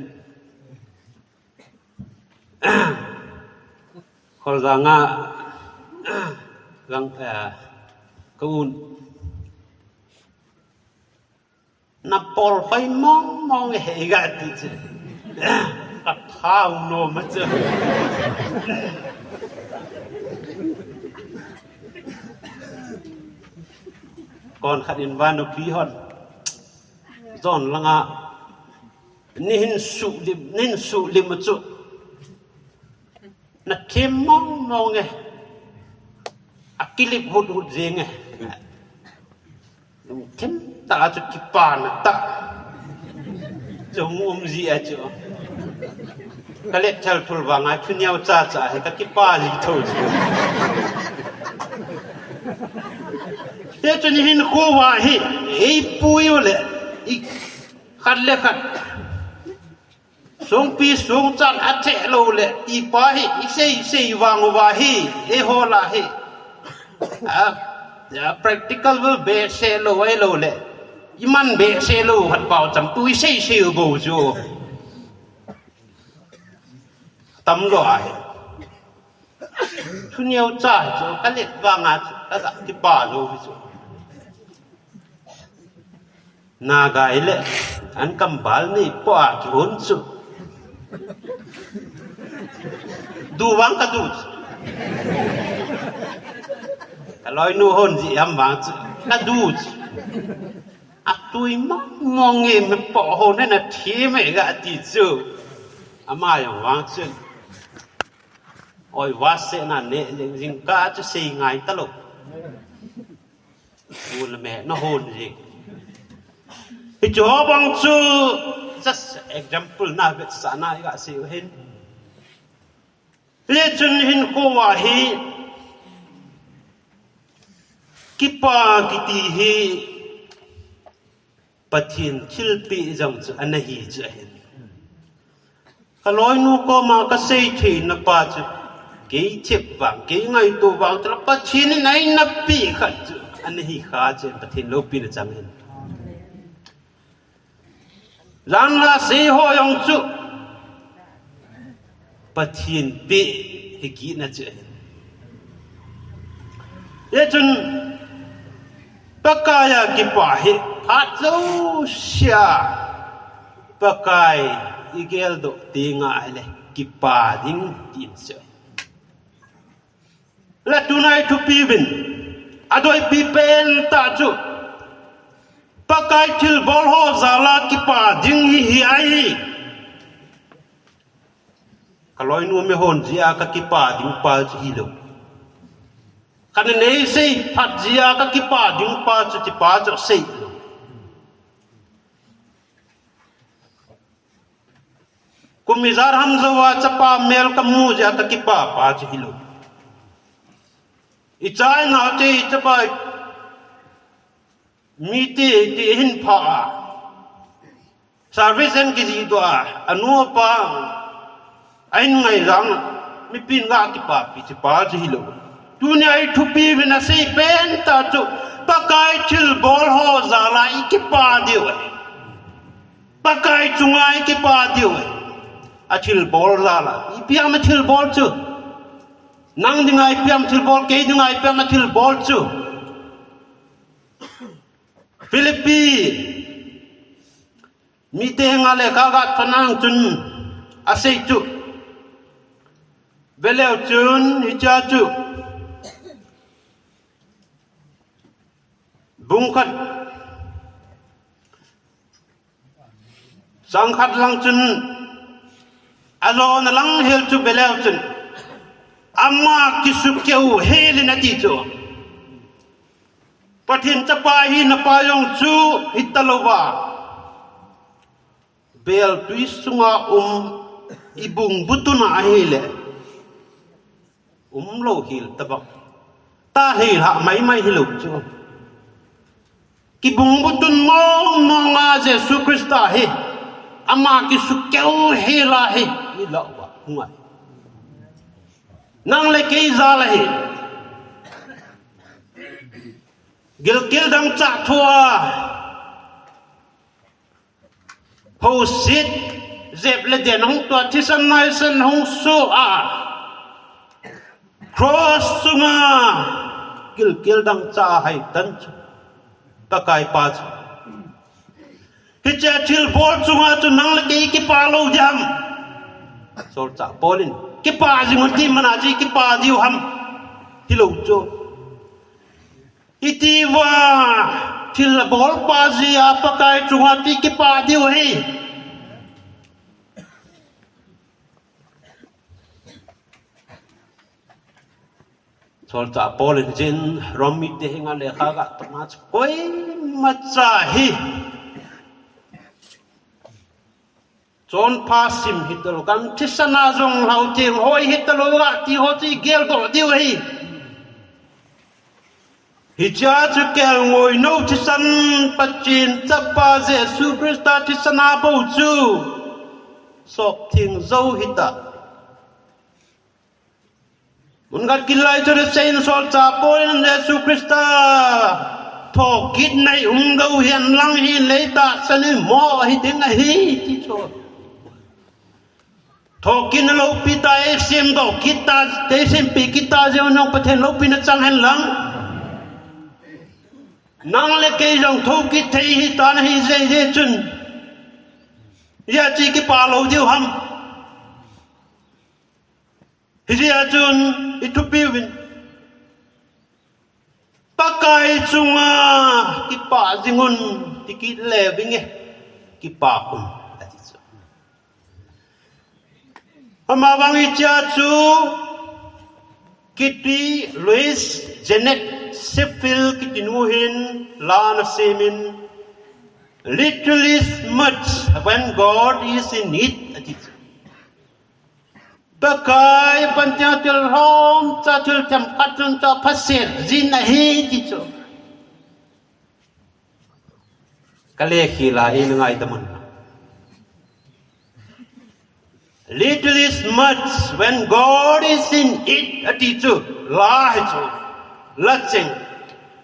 Kholjang a, lang, eh, ka un. Na pol hoi mong mong e, iga ti chu. Ka thau nom a chu. Kon khat in vannoi pi hon. Jon langa. Nei hin sulim, nei hin sulim a chu. Na them mong mong e. Akilip hut hut jeng e. Them ta chu kipana ta. Chu mu um ji a chu. Ka let thal thul vanga thu neo cha cha he ka kipa ji tho ji. Te chu nei hin kho va hi. Ei pui u le. I khat le khat. Songpi songchan a theh lou le, i pa hi, i sei, i sei vang uva hi, eiho lah hi. A, a practical vel behseh lou, ei lou le. I man behseh lou, hat pau cham tu i sei, sei u bou chu. Tam lou ahi. Thu neo cha hi chu, ka let vang a chu, ka ga kipa lou hi chu. Naga ile, an kambal nei po a kihon chu. Du vang ka du chu. Ka loinu hon ji am vang chu. Ka du chu. Atui mong mong e me po ho ne na thi me ga ti chu. Ama jong vang chu. Oi, vase na ne, jingkah chu sei ngai talou. Ul me na hon jing. Hichu ho bang chu just example na vetsahna iga sei u hin. Hichun hinkho a hi kipa kiti hi Pathen thilpeh jong chu ana hi chu ahin. Ka loinu koma ka seithei na pa chu, kei thep vang, kei ngaito vang, tala Pathen in eina peh khat chu ana hi kha chu, Pathen loupina chang ahin. Janhi sei ho jong chu Pathen peh hi kit na chu ahin. Hichun Pakai a kipa hi phat jousea Pakai i geldoh teng ahile kipa ding tin sei. Le tuna i thupi uvin, adoipi pen tah chu Pakai thilbol ho jal a kipa ding hi hi ahi. Ka loinu me hon jeh a ka kipa ding pa chu hilou. Ka nenei seiphat jeh a ka kipa ding pa chu, ti pa chu sei lou. Kum ijat ham jou a chapa mel ka mu jeh a ka kipa pa chu hilou. I cha i nao te, i chapa mite, ti hin pha a, service in kijih doh a, anu apa a hin ngai jang, mipin ga kipapi, ti pa chu hilou. Tunia i thupi uvin asei pen tah chu, Pakai thilbol ho jal a i kipa diu ahi. Pakai chunga i kipa diu ahi. Athilbol jal a. Ipi ham athilbol chu? Nang dinga ipi ham athilbol, kei dinga ipi ham athilbol chu? Philippi mite henga lekha ga thoh nang chun asei chu, veleu chun hichea chu, bung khat, chang khat lang chun, ajona lang hel chu veleu chun, ama kisukeu hel in ati chu. Pathen chapa hina pa jong chu hitalouva, beltui sunga um, i bung butun a ahile umlou hel tabang. Tahei lha maimai hilou chu. Kibung butun mong mong a Jesu Christa hi ama kisukeu hel a hi, i lah uva hung ahi. Nang le kei jal ahi. Gilkel dangchah thoa, houset jep le den hung toh a, thisan naisan hung soh a, cross chunga gilkel dangchah a haitan chu Pakai pa chu. Hichea thilbol chunga chu nang le kei kipa lou ding ham? Solchah Paul in kipa jing un ti mana chu i kipa diu ham? Hilou chu. Iti uva thilbol pa jeh a Pakai chunga ti kipa diu ahi. Solchah Paul in jin Rom mite henga lekha ga thohna chu koimacha hi chonpha sim hitalou, kan thisan a jong lhau theng hoi hitalou ga ti ho chu i geldoh diu ahi. Hichea chu kelngoi nou thisan, Pathen chapa Jesu Christa thisan a bou chu sop theng jou hita. Mun khat kit lai chun asei in, Solchah Paul in Jesu Christa thokitna i umlou hihen lang hi leitah a seinom hi ding ahi ti chu. Thokitna loupi tah, ei semdoh kit tah, ei sempeh kit tah jeh un jong Pathen loupina chang hen lang. Nang le kei jong thokit thei hitan ahi jeh jeh chun, hijeh chun i kipa lou diu ham? Hijeh chun i thupi uvin, Pakai chunga kipa jing un, ti kit le vinge, kipa un, ati chu. Amavang hichea chu kiti Louise Jeanette Sheffield kitinu hin la ana sem in, "Little is much when God is in it," ati chu. Pakai pantea thil lhomcha, thil themkhat chun chu aphaset jin ahi ti chu. Ka lekhel a hin ngaidam un. "Little is much when God is in it," ati chu. La hi chu. La cheng.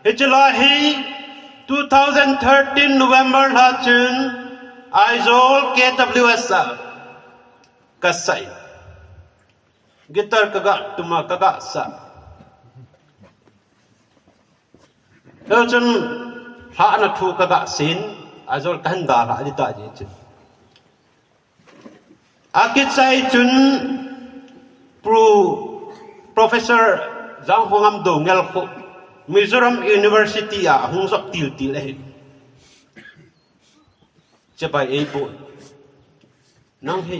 Hichu la hi two thousand thirteen November lha chun Aizawl K W S a ka sa in. Guitar ka ga tum a ka ga sa. Hichun lhahna thu ka ga sei in, Aizawl ka hin dalha ding ta jeh chun. Akichai chun Pro, Professor Janghongam Doungel khu Mizoram University a hung jop til til ahi. Chepai ei pu. Nang hi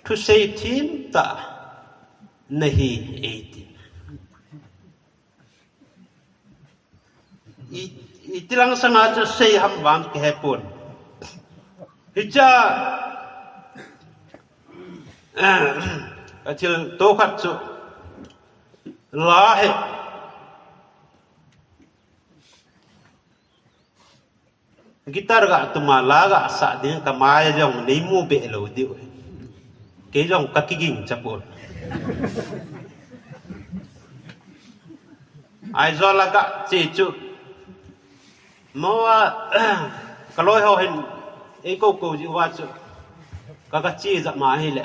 thusei thim tah nahi ei ti. I, iti lang sanga chu sei ham vang kihe pon. Hicha, a thil to khat chu la hi. Guitar ga tuma la ga sa ding ka mai jong nei mu be lo diu. Kei jong ka kiging cha pon. Aizawl a ka che chu. Mo a, ka loi ho hin ei ko ko ji wa chu. Ka ka che ja ma hi le.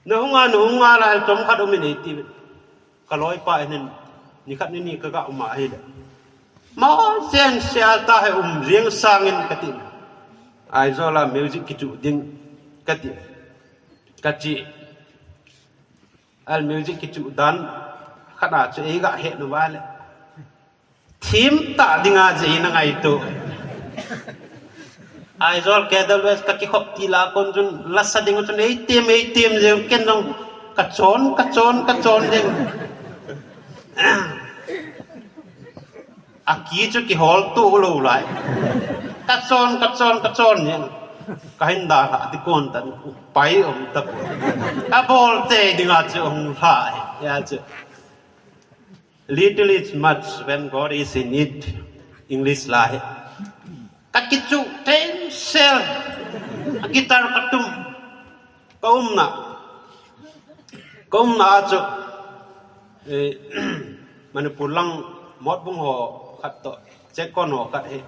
Na hung a, na hung a la chom khat um in ei ti. Ka loi pa hin ni khat ni ni ka ga um a hi le. Ma chen sia ta he um riang sangin ka ti. Aizawl a music kichu ding ka ti. Ka che. Al music kichu dan khat a chu ei ga he nu va le. Thim tah dinga jeh in a ngaito. Aizawl K W S ka kikhop til a kon chun la sa ding chun ei tem, ei tem jeng ken jong ka chon, ka chon, ka chon jeng. A ki chu kihol tu lo lai. Ka chon, ka chon, ka chon jeng. Ka hin da ha ti kon tan pai um ta ko. Ka bol te dinga chu hung ha. Ya chu. Little is much when God is in it. English la hi. Ka kichu ten sel. A guitar ka tum. Ka umna. Ka umna a chu. Eh, Manipur lang Motbung ho khat to. Chekon ho khat hi.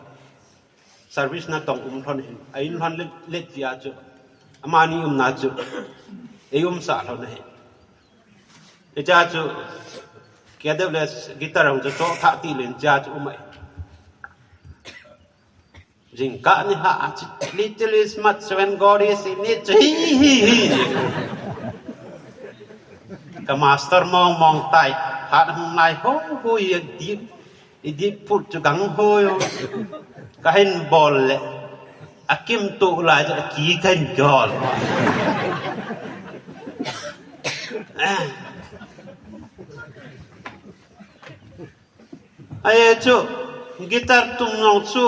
Service na tong um lhon hin. A in lhon let, let tia chu. Amani umna chu. Ei um sa lhon hi. Hicha chu, K W S guitar hung chu cho tha ti len cha chu umai. Jingkah ni ha a chu, little is much when God is in it. Hi, hi, hi. Ka master mong mong tai. Hat hung nai ho, ho, ye, di. I di put chu gang ho yo. Ka hin bol le. A kim tu lai chu a ki ka hin kihol. Ai chu guitar tum nong chu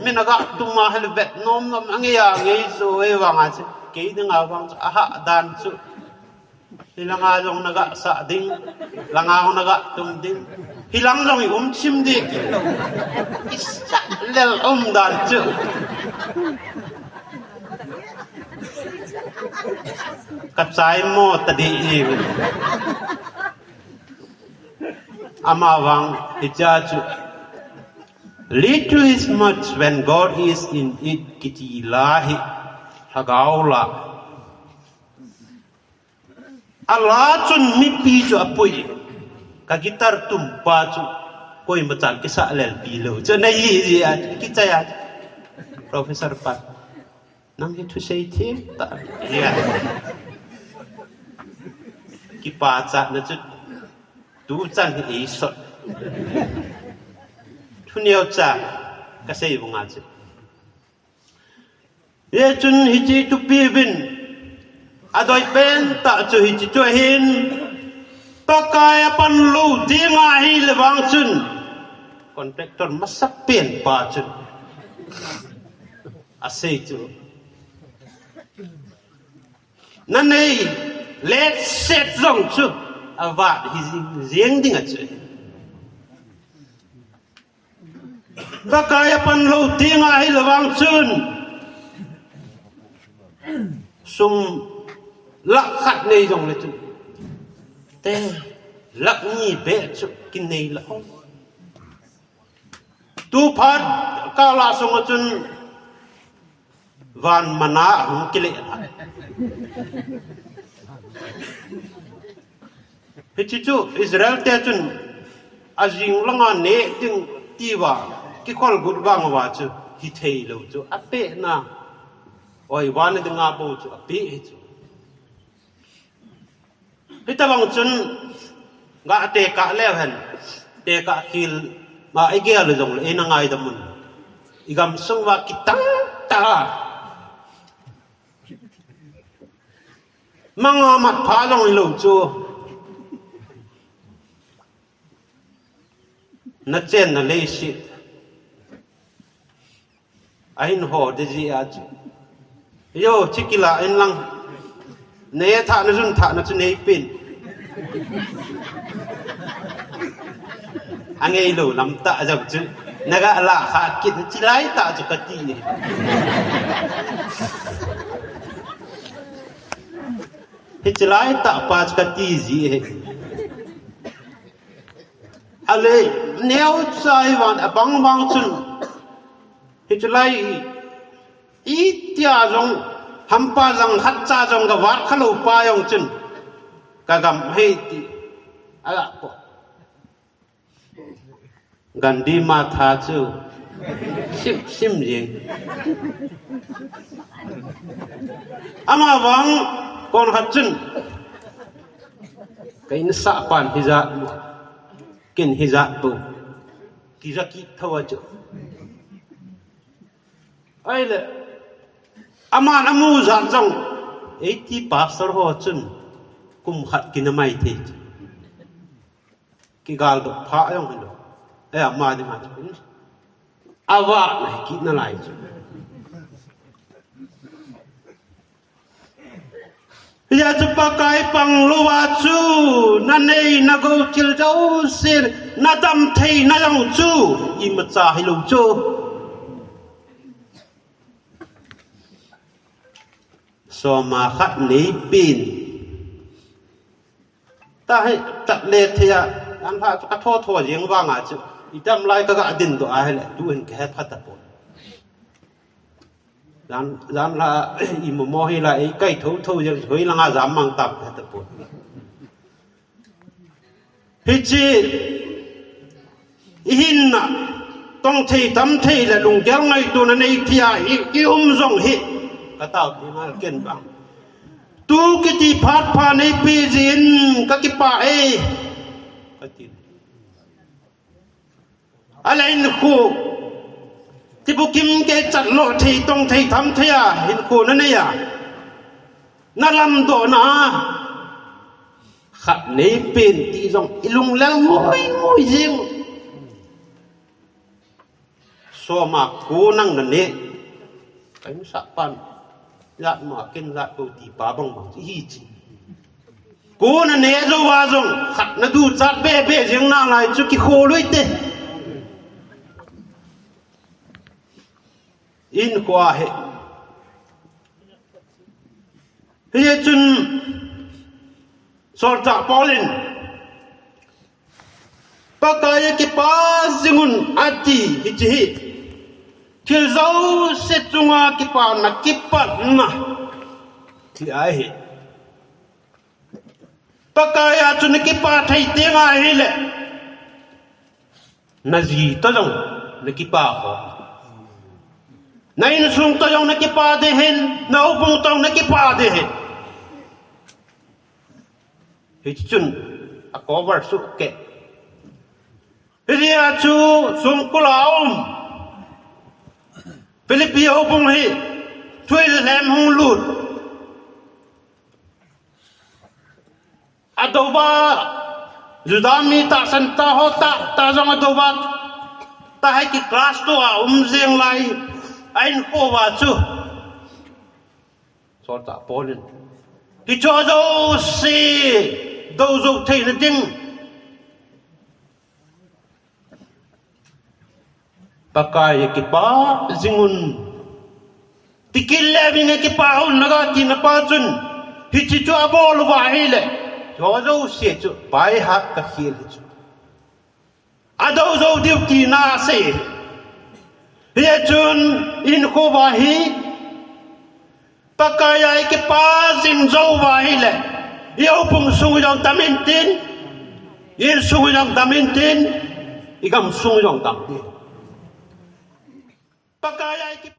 min a ga tum a hel vet nom nom a ngei a ngei chu ei vang a chu kei ding a vang chu a ha dan chu. Hi langa jong na ga sa ding, langa jong na ga tum ding. Hi lang jong i um chim ding. I sa lel um dan chu. Ka chai mo ta di i. Ama vang hicha chu. Little is much when God is in it kiti la hi. Lhagao la. A la chun mipi chu a pui. Ka guitar tum pa chu koima chan kisa lel pi lo. Chu na hi ji a kichai a. Professor pa. Nang hi thusei thim ta. Ya. Kipa cha na chu. Tu chan hi ei sot. Thu neo cha ka sei vunga chu. Ye chun hichi tu pi vin. A doi pen ta chu hichi chu hin. Pakai a pan lo ding a hi le vang chun. Contractor masak pen pa chun. A sei chu. Na nei, let set zong chu. A vat hi zing, zing ding a chu. Pakai a pan lo ding a hi le vang chun. Sum lak khat nei zong le chun. Te, lak ni be chu kin nei la. Tu phat ka la sung a chun. Van mana hung kile. Hichi chu Israel te chun a jing langa ne ding ti va kikhol gut vang va chu hi thei lo chu a pe na. Oi, vana dinga bou chu ape hi chu. Hitabang chun ga tekah leu hen, tekah khel ma igel jongle eina ngaidam un. Igam sung uva kitang tah a manga mat pha jong hilou chu. Nachenna leiset ahin ho ding jeh a chu. Yo, chikila in lang. Neithahna, junthahna chu neipen. Angeilou lam tah jong chu. Naga lah kha kit, chilai tah chu kati. Hichilai tah pa chu kati ji hi. Ale, neocha hi vang, abang bang chun. Hichulai, itia jong, hampa jong, khatcha jong, kavat khalou pa jong chun. Kagam hi ti. Ala po. Gandhi matha chu. Sim, sim jeng. Ama vang, kon khat chun. Ka insahpan hijat mo. Ken hijat bou. Kija kit thou a chu. Ahile. Aman amu jat jong. Eiti pastor ho chun. Kum khat kina mai thei chu. Kigal doh pha jong hilou. Ei ama ding a chu. Avah na hi kit nalai chu. Hijeh chun Pakai pang louva chu, nanei nagou thil jouse, nadam theina jong chu, imacha hilou chu. Soma khat neipen. Tahi, tat le thei a, jan lha chu katho tho jeng vanga chu. Idam lai kaga din doh ahile, tuhin kahe pha tapon. Jan, jan la, i momo hi la, i kai tho tho jeng, hoi langa jam mang tam kahe tapon. Hiche, ihinna, tong thei, tam thei le lunggel ngaitona nei thei a, i, i um jong hi, katao ti ngal ken bang. Tu kiti phat pha neipe jin, kakipah e. Kati. Ahile hinkho. Tibukim kei chat lo thei, tong thei, tham thei a, hinkho nanei a. Nalamdoh na a. Khat neipen ti jong ilung lel ngoi ngoi jing. Soma ko nang nane. Ka insahpan. Jat ma ken jat ko ti pa bang bang hi chi. Ko nane jouva jong khat naduchat be be jing nalai chu kikholui te. Inkho a hi. Hichun Solchah Paul in, Pakai a kipah jingun ati hiche hi. Thil jouse chunga kipana kipatna. Ti ahi. Pakai a chu nakipah thei teng ahile. Naji toh jong nakipah khom. Na insung toh jong nakipah ding ahin, na houbung toh jong nakipah ding ahin. Hichun a cover soh kei. Hiche a chu songkul a um. Philippi houbung hi thuhil lhem hung lut. Adouva, Juda mi tahsan tah ho tah, tah jong adouva, tahi ki class to a um jing lai, a inkho uva chu. Solchah Paul in. Hicho jouse, dou jou theina ding. Pakai a kipah jingun. Tikil le bing a kipah un naga tina pa chun. Hiche chu abol uva ahile. Hicho jouse chu. Baihat kakhel hi chu. Adou jou diu tina asei. Hichun inkho uva hi. Pakai a ikipah jing jouva ahile, i houbung sung jong dam intin, i insung jong dam intin, i gamsung jong dam intin. Pakai a iki-